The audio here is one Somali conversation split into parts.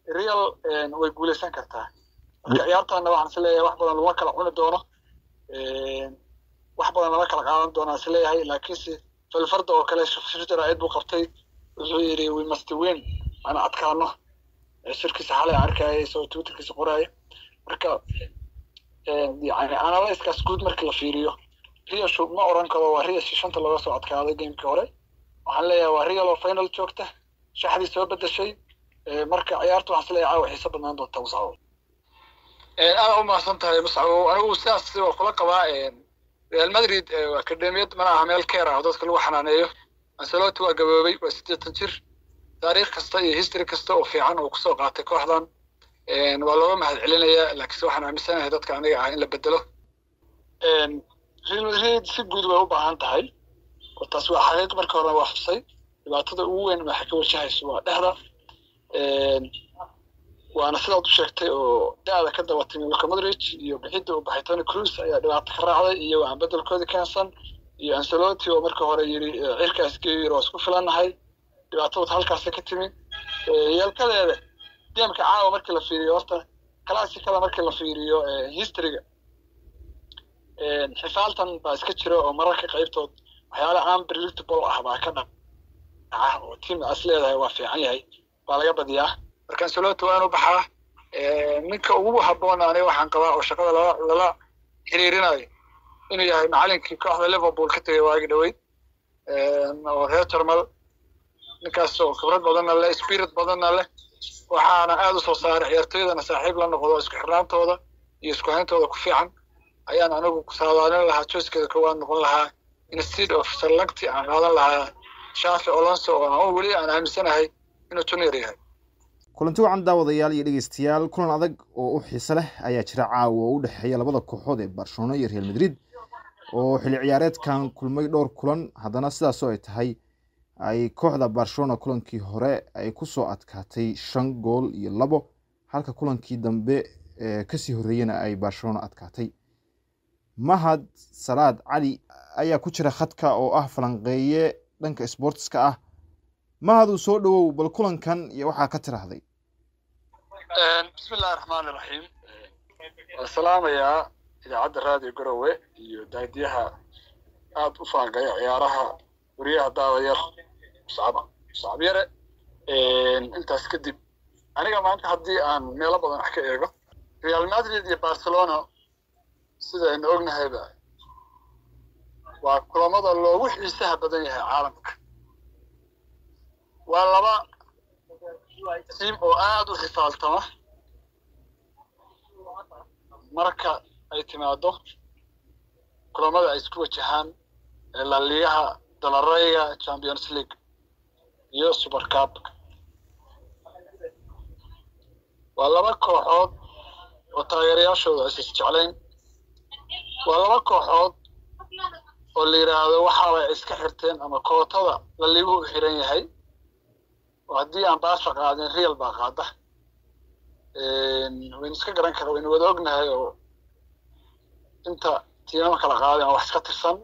Real way guuleysan kartaa. Marka ciyaartaana waxaan is leeyahay wax badan laguma kala cuni doono, wax badan lama kala qaadan doonaan is leeyahay. Laakiinse Valverde oo kale shir jaraa'id buu qabtay, wuxuu yidhi "We must win", ana adkaano. Shirkiisa xalay arkaya isagoo Twitterkiisa qoraaya. Marka yani analysiskaas guud marka la fiiriyo, Realshu ma oran karo waa Real shanta looga soo adkaaday gamekii hore. Waxaan leeyahay waa Real oo final joogta, shaxdii soo bedeshay. Marka ciyaarta waxaan isleeyahay caawa xiiso badnaan doonta. Muscabo, aad u mahadsan tahay Muscabo. Anigu sidaas waa kula qabaa. Real Madrid waa akademiyad, mana aha meel keer ah oo dadka lagu xanaaneeyo. Ancelotti waa gaboobay, waa 80 jir. Taariikh kasta iyo history kasta oo fiican oo kusoo qaatay kooxdan waa looga mahad celinayaa, laakiinse waxaan aaminsanahay dadka aniga ah in la bedelo. Real Madrid si guud way u baahan tahay oo taas waa xaqiiq. Marka horena waa xusay, dhibaatada ugu weyn waxay ka wajahayso waa dhexda, waana sidaad u sheegtay oo da-da ka daba timi Luka Modric iyo bixidda uu baxay Toni Kroos ayaa dhibaato ka raacday, iyo aan bedelkoodii keensan, iyo Ancelotti oo marka hore yiri cirkaas geeyo, yiri waa isku filannahay. Dhibaatadu halkaasi ka timi. Yeelkadeeda gameka caawa markii la fiiriyo, horta classicada markii la fiiriyo, historyga xifaaltan baa iska jira oo mararka qaybtood waxyaala unpredictable ah baa ka dhaca oo team as leedahay waa fiican yahay baa laga badiyaa. Marka Ancelotti waa inuu baxaa. Ninka ugu habboon aniga waxaan qabaa oo shaqada lala xiriirinayo inuu yahay macalinkii kooxda Liverpool ka tegay waagi dhaweyd oo reer Jarmal, ninkaas oo khibrad badanna leh, spirit badanna leh, waxaana aada u soo saaray ciyaartoydana saaxiib la noqdo, isku xirnaantooda iyo isku hayntooda ku fiican ayaan anigu saadaalin lahaa, choicekeeda koowaad noqon lahaa, instead of select aan qaadan lahaa Xabi Alonso oo aan weli aan aaminsanahay inuu junior yahay. Kulanti wacan daawadayaal iyo dhegeystayaal. Kulan adag oo u xiiso leh ayaa jira caawa oo u dhexeeya labada kooxood ee Barcelona iyo Real Madrid oo xilli ciyaareedkan kulmay dhowr kulan. Haddana sidaasoo ay tahay ay kooxda Barcelona kulankii hore ay kusoo adkaatay 5 gool iyo 2, halka kulankii dambe ee kasii horreeyena ay Barcelona adkaatay. Mahad Salaad Cali ayaa ku jira khadka oo ah falanqeeye dhanka sportska ah. Mahad, uu soo dhawow, bal kulankan iyo waxaa ka tiraahday. Bismi illahi raxmaani raxiim. Waan salaamayaa idaacadda Raadiyo Garowe iyo daadiyaha aada u faanqeeya ciyaaraha, wariyaha daawayar Muscab, Muscab Yare. Intaas kadib, aniga maanta haddii aan meelo badan wax ka eego Real Madrid iyo Barcelona, sida aynu ognahayba waa kulamada loogu xiisaha badan yahay caalamka. Waa laba team oo aada u xifaaltama marka ay timaado kulamada ay isku wajahaan La Ligaha, Del Reyga, Champions League iyo Super Cup. Waa laba kooxood oo taageerayaashooda aysan isjeclayn. Waa laba kooxood oo la yidhaahdo waxaabay iska xirteen ama kootada La Liguhu u xiran yahay, oo haddii aan Barca qaadin Real baa qaada. Waynu iska garan kara, waynu wada ognahay oo inta tiimama kala qaadeen oo wax iska tirsan.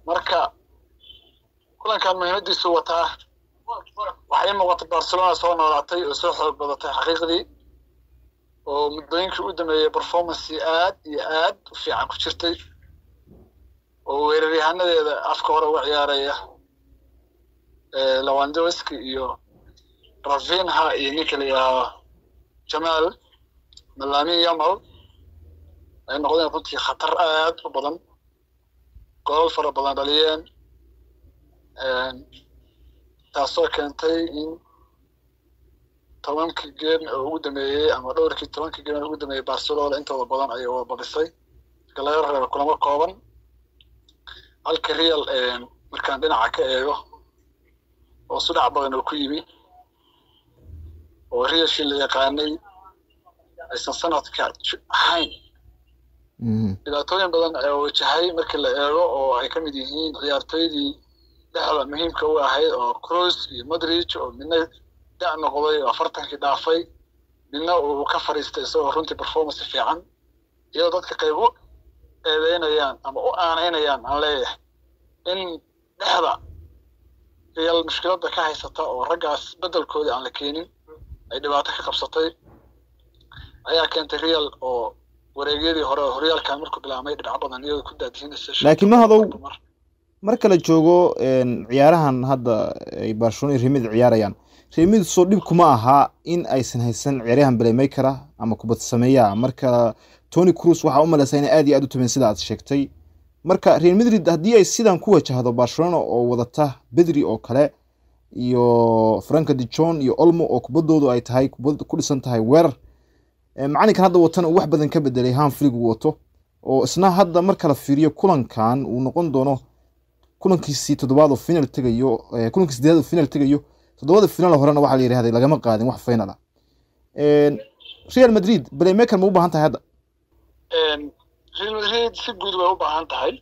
Marka kulankan muhiimadiisu wataa. Waxay muuqata Barcelona soo noolaatay oo soo xoog badatay xaqiiqdii, oo muddooyinkii u dambeeyey performance aad iyo aad u fiican ku jirtay, oo weeraryahanadeeda afka hore uga ciyaaraya Lewandowski iyo Raphinha iyo ninka la yidhaahdo Jamal Lamine Yamal ay noqdeen runtii khatar aad u badan, goolal fara badan dhaliyeen, taasoo keentay in 10kii game oo ugu dambeeyey ama dhowrkii 10kii game ugu dambeeyey Barcelona intooda badan ayay wada badisay marka laga reebo kulamo kooban. Halka Real markaan dhinaca ka eego oo sudhac badan oo ku yimi oo Realshii la yaqaanay aysan sanadka ahayn, dhibaatooyin badan ayaa wajahay markii la eego, oo ay ka mid yihiin ciyaartoydii dhexda muhiimka u ahayd oo Kroos iyo Modric oo midna da' noqday oo 40kii dhaafay, midna uu ka fariistay isagoo runtii performance fiican, iyadoo dadka qayb u eedeynayaan ama u aaneynayaan aan leeyahay in dhexda Real mushkiladda ka haysata oo raggaas beddelkoodii aan la keenin. ay dhibaato ka qabsatay ayaa keentay Real oo wareegyadii hore horyaalkan markuu bilaabmay dhibco badan iyadoo ku daadihinaysa. Laakiin Mahadow, marka la joogo ciyaarahan hadda ay Barcelona iyo Real Madrid ciyaarayaan, Real Madrid soo dhib kuma aha in aysan haysan ciyaaryahan playmaker ah ama kubad sameeya. Marka Toni Kroos waxaa u malaysaa inay aad iyo aad u tumeen sida aad sheegtay. Marka Real Madrid haddii ay sidan ku wajahdo Barcelona oo wadata Pedri oo kale iyo Frenkie de Jong iyo Olmo oo kubaddoodu ay tahay kubad ku dhisan tahay weerar, macalinkan hadda watana uu wax badan ka bedelay Hansi Flick uu wato, oo isna hadda marka la fiiriyo kulankan uu noqon doono kulankiisii toddobaad oo final tegayo, kulankii sideedaad oo final tegayo, toddobada final horena waxaa la yidhahday lagama qaadin wax final ah. Real Madrid playmaker ma u baahan tahay hadda? Real Madrid si guud way u baahan tahay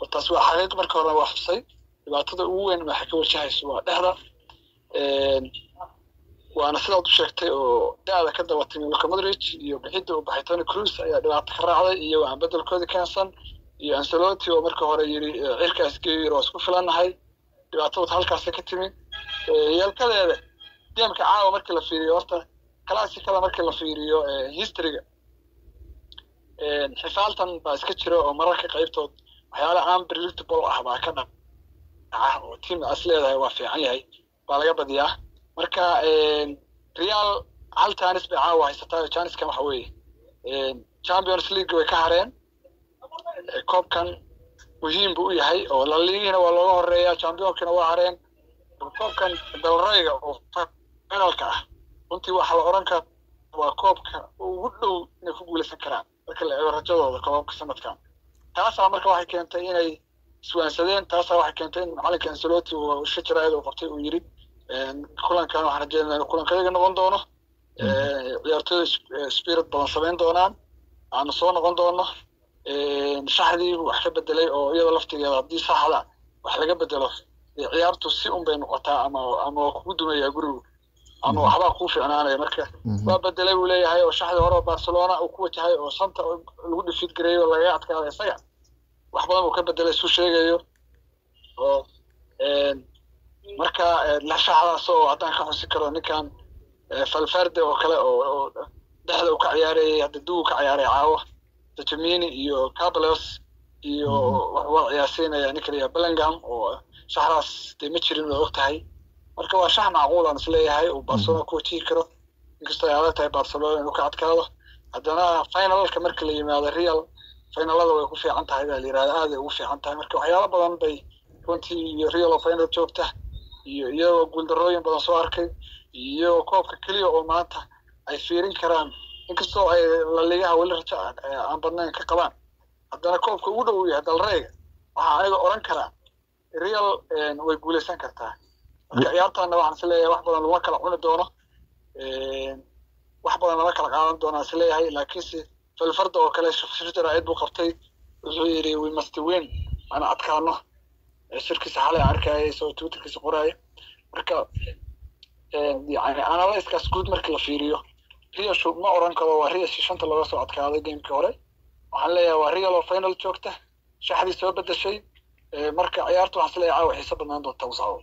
oo taas waa xaqiiq. Marka hore waa xusay dhibaatada ugu weyn waxay ka wajahayso waa dhexda, waana sidaad u sheegtay oo da-da ka daba timi Luka Modric iyo bixidda uu baxay Toni Kroos ayaa dhibaato ka raacday, iyo aan bedelkoodii keensan iyo Ancelotti oo marka hore yiri cirkaas geeyo waa isku filannahay, dhibaatada halkaasay ka timi. Yeelkadeeda gameka caawa markii la fiiriyo, horta classicada markii la fiiriyo historyga, xifaaltan baa iska jira oo mararka qaybtood waxyaala unpredictable ah baa ka dhaca oo team as leedahay waa fiican yahay baa laga badiyaa. Marka Real hal chance bay caawa haysataa. Chancekan waxa weeye Champions League way ka hareen, koobkan muhiim buu u yahay oo La Ligina waa looga horeeyaa, championkina waa hareen. Koobkan Del Reyga oo finalka ah runtii waxaa la oran karaa waa koobka ugu dhow inay ku guuleysan karaan marka la eego rajadooda koobabka sanadkan. Taasaa marka waxay keentay inay iswaansadeen, taasaa waxay keentay in macalinka Ancelotti uu shir jaraa'id uu qabtay uu yidhi kulankan waxaan rajeynaya inuu kulankayaga noqon doono, ciyaartooyda spirit badan samayn doonaan, aanu soo noqon doono. Shaxdii wax ka bedelay oo iyada laftigeeda haddii saxda wax laga bedelo ciyaartu si un bay noqotaa, ama waa kugu dumayaa gurigu ama waxbaa kuu fiicnaanaya. Marka waa bedelay buu leeyahay oo shaxdii hore oo Barcelona uu ku wajahay oo shanta lagu defeat gareeyo oo lagaga adkaaday isaga wax badan uu ka bedelay suu sheegayo. Oo marka shaxdaas oo haddaan ka xusi karo ninkan Valverde oo kale oo dhexda uu ka ciyaarayay, hadda duu ka ciyaaray caawa, Tchouameni iyo Ceballos iyo wuxuu ciyaarsiinaya ninka la Bellingham oo shaxdaas dee ma jirin waa og tahay. Marka waa shax macquul aan isleeyahay uu Barcelona ku wajihi karo, inkastoo ay adag tahay Barcelona inuu ka adkaado, haddana finalka marka la yimaado Real finalada way ku fiican tahay baa la yidhahda, aad ay ugu fiican tahay. Marka waxyaalo badan bay runtii iyo Real oo final joogta iyo iyagoo guuldarrooyin badan soo arkay iyo koobka keliya oo maanta ay fiirin karaan, inkastoo ay La Ligaha weli rajo aan badnayn ka qabaan, haddana koobka ugu dhow yahay Del Reyga, waxaa aniga oran karaa Real way guuleysan kartaa. Marka ciyaartaana waxaan is leeyahay wax badan laguma kala cuni doono, wax badan lama kala qaadan doonaa is leeyahay. Laakiinse Valverde oo kale shir jaraa'id buu qabtay, wuxuu yidhi we must win, ana adkaano. Shirkiisa xalay arkayay isagoo Twitterkiisa qoraaya. Marka yani analysiskaas guud marka la fiiriyo Realshu ma oran karo waa Real shanta looga soo adkaaday gamekii hore. Waxaan leeyahay waa Real oo final joogta, shaxdii soo bedeshay. Marka ciyaartu waxaan isleeyahay caawa xiiso badnaan doonta usaawo.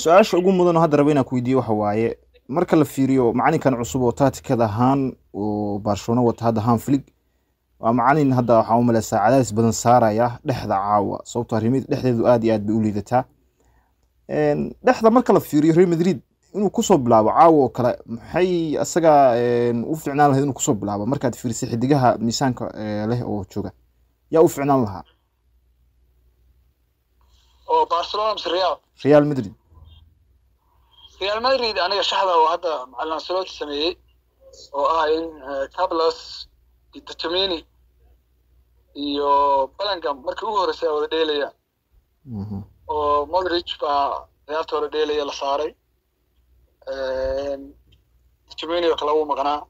Su-aasha ugu mudan oo hadda raba inaan ku weydiiyo waxa waaye, marka la fiiriyo macalinkan cusub oo tacticada ahaan oo Barcelona wata hadda, Hansi Flick, waa macalin hadda waxaa u maleysaa cadaadis badan saaraya dhexda caawa, sababtoo Real Madrid dhexdeedu aad iyo aad bay u liidataa. Dhexda marka la fiiriyo Real Madrid inuu kusoo bilaabo caawa oo kale, maxay isaga u fiicnaan lahayd inuu kusoo bilaabo? Markaad fiirisay xidigaha miisaanka leh oo jooga, yaa u fiicnaan lahaa? Oo Barcelona mise Real? Real Madrid. Real Madrid aniga shaxda oo hadda macallin Ancelotti sameeyey oo ah in Ceballos iyo Tchouameni iyo Bellingham markii ugu horreysay ay wada dheelayaan oo Modric baa ciyaarta hore dheelaya la saaray, Tchouameni oo kale wuu maqnaa.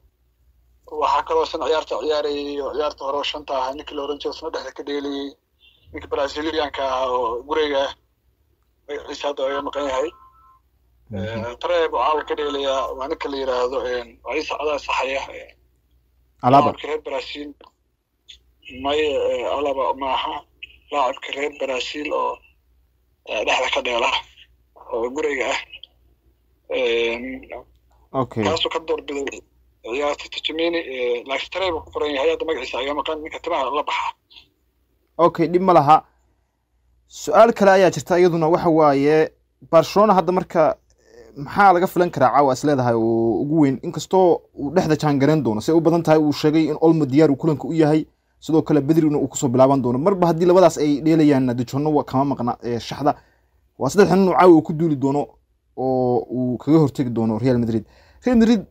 Waxaa kaloo isna ciyaarta ciyaarayay oo ciyaarta hore oo shanta ahaa ninkii la oran jiray isna dhexda ka dheelayay, ninka Brazilianka ah oo guriga ah, magaciisa hadda aga maqan yahay, Treb oo caawa ka dheelayaa, waa ninka la yidhaahdo ciise cadaa saxaya. Alaba. Laacibka reer Brazil, may Alaba maaha, laacibka reer Brazil oo dhexda ka dheela oo guriga ah. Kaasuu ka doorbiday ciyaarta Tchouameni, laakiin tarey buu ku qoran yahay hadda, magaciisa ayaa maqan, ninka timaha la baxa. Okay, dhib ma laha. Su-aal kale ayaa jirta iyaduna, waxa waaye Barcelona hadda marka maxaa laga filan karaa caawa is leedahay oo ugu weyn, inkastoo uu dhexda jaangareyn doono say u badan tahay? Uu sheegay in Olmo diyaar uu kulanka u yahay, sidoo kale Bedrina uu kusoo bilaaban doono. Marba haddii labadaas ay dheelayaan, Dejono kama maqna shaxda. Waa saddex nin uu caawa uu ku duuli doono oo uu kaga hortegi doono Real Madrid. Real Madrid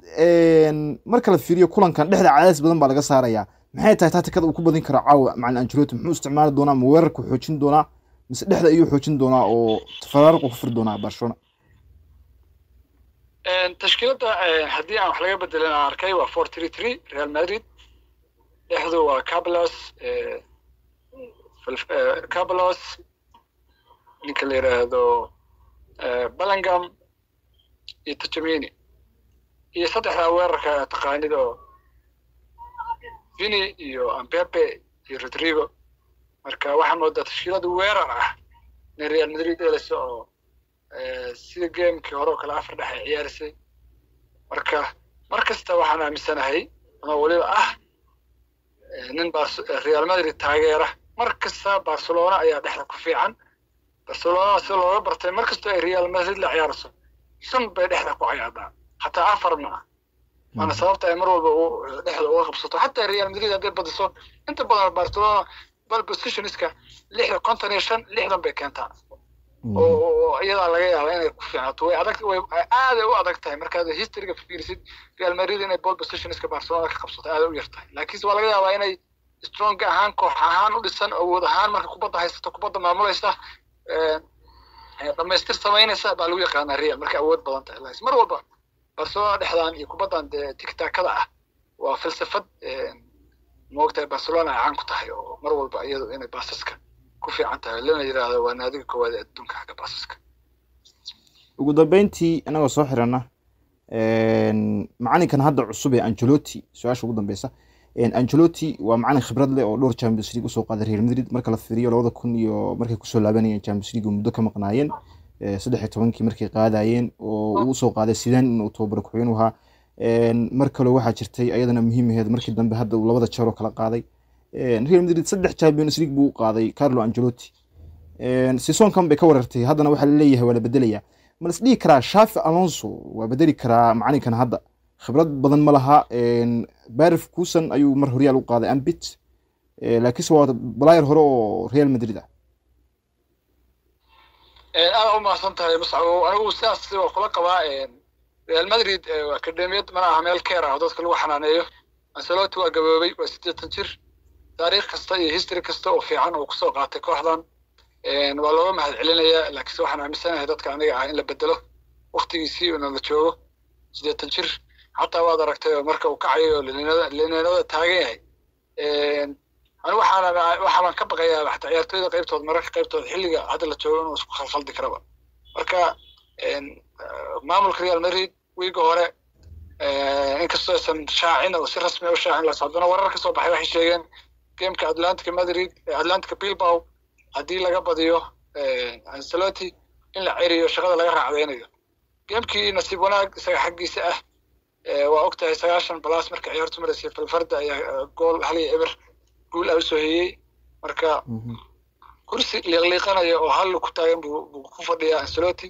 marka la fiiriyo kulankan dhexda cadaadis badan baa laga saarayaa. Maxay tahay tacticada uu ku badin karo caawa macalin Ancelotti? Muxuu isticmaali doonaa? Ma weerarku xoojin doonaa mise dhexda ayuu xoojin doonaa oo tafaraaruqu ku furi doonaa Barcelona? Tashkiiladda haddii aan wax laga bedelin aan arkay waa 4-3-3 Real Madrid. Dhexdu waa Ceballos, ninka la yidhaahdo Bellingham iyo Tchouameni, iyo saddexdaa weerarka taqaanid oo Vini iyo Mbappe iyo Rodrigo. Marka waxaa moodaa tashkiilad weerar ah inay Real Madrid eelayso oo sida gamekii hore oo kale afar dhex ay ciyaarisay. Marka mar kasta waxaan aaminsanahay, ama weliba ah nin Real Madrid taageera, mar kasta Barcelona ayaa dhexda ku fiican. Barcelona sida looga bartay, mar kastoo ay Real Madrid la ciyaarso, shan bay dhexda ku ciyaartaa, xataa afar ma ah. Waana sababta ay mar walba dhexda uga qabsato. Xataa Real Madrid hadday badiso, inta badan Barcelona ball possessionska 60, 55, 60 bay keentaa, oo iyadaa laga yaaba inay ku fiicnaato. Way adag, way aaday u adag tahay markaad historyga fiirisid Real Madrid inay ball possessionska Barcelona ka qabsato, aaday u yar tahay. Laakiinse waa laga yaabaa inay strong ahaan, koox ahaan u dhisan, awood ahaan marka kubadda haysato, kubadda maamulaysa, dhamaystir samaynaysa baa lagu yaqaanaa Real markay awood badan tahay. Laakiin mar walba Barcelona dhexdaan iyo kubaddan dee tiki-takada ah waa falsafad moogtahay Barcelona ay caan ku tahay, oo mar walba iyadu inay baasaska ku fiican tahay lana yidhaahdo waa naadiga koowaad ee adduunka xagga baasaska. Ugu dambeyntii, inagoo soo xirana, macalinkan hadda cusub ee Ancelotti, su-aasha ugu dambeysa. Ancelotti waa macalin khibrad leh oo dhowr Champions League usoo qaaday Real Madrid. Marka la fiiriyo 2000 iyo markay kusoo laabanayeen Champions League, muddo ka maqnaayeen, 13-kii markay qaadayeen oo uu usoo qaaday Zidane inuu tababaro ku-xigeen u ahaa. Mar kale waxaa jirtay ayadana muhiim aheyd markii dambe hadda uu labada jeer oo kala qaaday Real Madrid, saddex Champions League buu u qaaday Carlo Ancelotti. Seasonkan bay ka wareertay, haddana waxaa laleeyahay waa la bedelayaa. Ma las dhihi karaa Xavi Alonso waa bedeli karaa macalinkan? Hadda khibrad badan ma laha. Bayer Leverkusen ayuu mar horyaal u qaaday ambit, laakiinse waa player hore oo Real Madrid ah. Aad u mahadsan tahay, Muscab. Anigu sidaas waa kula qabaa. Real Madrid waa akademiyad, mana aha meel keer ah oo dadka lagu xanaaneeyo. Ancelotti waa gaboobay, waa 80 jir. Taariikh kasta iyo history kasta oo fiican oo kusoo qaatay kooxdan waa looga mahad celinayaa, laakiinse waxaan aaminsanahay dadka aniga ah in la bedelo, waktigiisii una la joogo. 80 jir, xataa waad aragtay oo marka uu kacayo oo lineanada taagan yahay. Anigu waxaan ka baqayaa xataa ciyaartoyda qaybtood mararka qaybtood xilliga hadda la joogo inuu isku khalkhaldi karaba. Marka maamulka Real Madrid wiiga hore, inkastoo aysan shaacin oo si rasmi u shaacin las, haddana warar ka soo baxay waxay sheegeen gameka Atlantica Madrid, Atlantica Bilbao, haddii laga badiyo Ancelotti in la ceriyo, shaqada laga raacdeynayo. Gamekii nasiib wanaag isaga xaggiisa ah, waa og tahay, 90 plus marka ciyaartu maraysay Valverde ayaa gool 1-0 guul ah usoo heyey. Marka kursi liiqliiqanaya oo hal ku taagan buu ku fadhiyaa Ancelotti.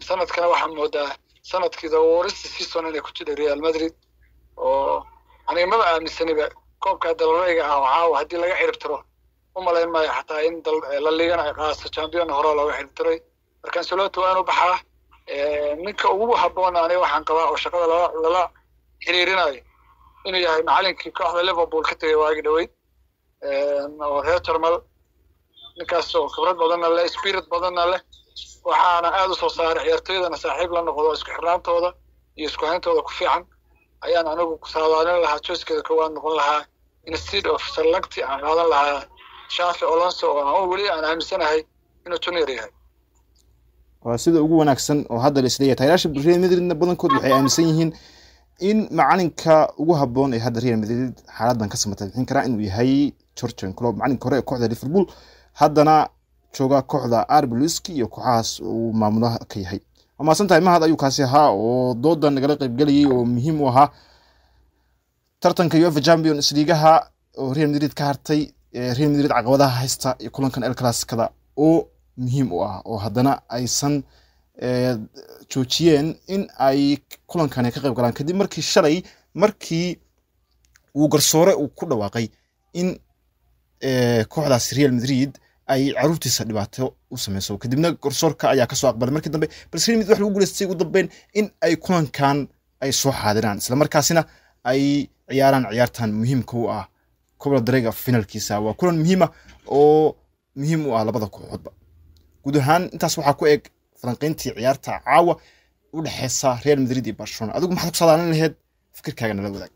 Sanadkana waxaa moodaa sanadkii the worst season inay ku jidhay Real Madrid, oo aniga maba aaminsaniba koobka Del Reyga ah oo caawa haddii laga cirib tiro u malayn maayo xataa in La Ligana ay qaadato, champion hore looga cirib tiray. Marka Ancelotti waa inuu baxaa. Ninka ugu habboon aniga waxaan qabaa oo shaqada lala xiriirinayo inuu yahay macalinkii kooxda Liverpool ka tegay waagi dhaweyd oo reer Jarmal, ninkaas oo khibrad badanna leh, spirit badanna leh, waxaana aada u soo saaray ciyaartoydana saaxiib la noqdo, isku xirnaantooda iyo isku hayntooda ku fiican ayaan anigu saadaalin lahaa, choicekeeda koowaad noqon lahaa, instead of select aan qaadan lahaa Xavi Alonso oo aan weli aan aaminsanahay inuu junior yahay. Waa sida ugu wanaagsan oo hadda la isleeyahay. Taageerayaasha Real Madridna badankood waxay aaminsan yihiin in macalinka ugu habboon ee hadda Real Madrid xaaladdan ka samata bixin karaa inuu yahay Jurgen Klopp, macalinka hore ee kooxda Liverpool, haddana jooga kooxda RB Leipzig iyo kooxahaas uu maamulaha ka yahay. Waa mahadsan tahay Mahad, ayuu kaasi ahaa oo dooda nagala qaybgelayay oo muhiim u ahaa tartanka UEFA Champions League-aha oo Real Madrid ka hartay, Real Madrid caqabadaha haysta iyo kulankan El Clasico-da oo muhiim u ah, oo haddana aysan joojiyeen in ay kulankani ka qayb galaan kadib markii shalay markii uu garsoore uu ku dhawaaqay in kooxdaas Real Madrid ay caruurtiisa dhibaato u sameyso. Kadibna garsoorka ayaa kasoo aqbalay markii dambe, balse Real Madrid wax lagu guuleystay ugu dambeyn in ay kulankan ay soo xaadiraan, isla markaasina ay ciyaaraan ciyaartan muhiimka u ah Copa del Rey finalkiisa. Waa kulan muhiima oo muhiim u ah labada kooxoodba. Guud ahaan intaas waxaa ku eg falanqeyntii ciyaarta caawa u dhexeysa Real Madrid iyo Barcelona. Adigu maxaad ku saadaalin lahayd? Fikirkaaga nala wadaag,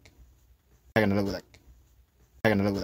nala wadaag, nala wadaag.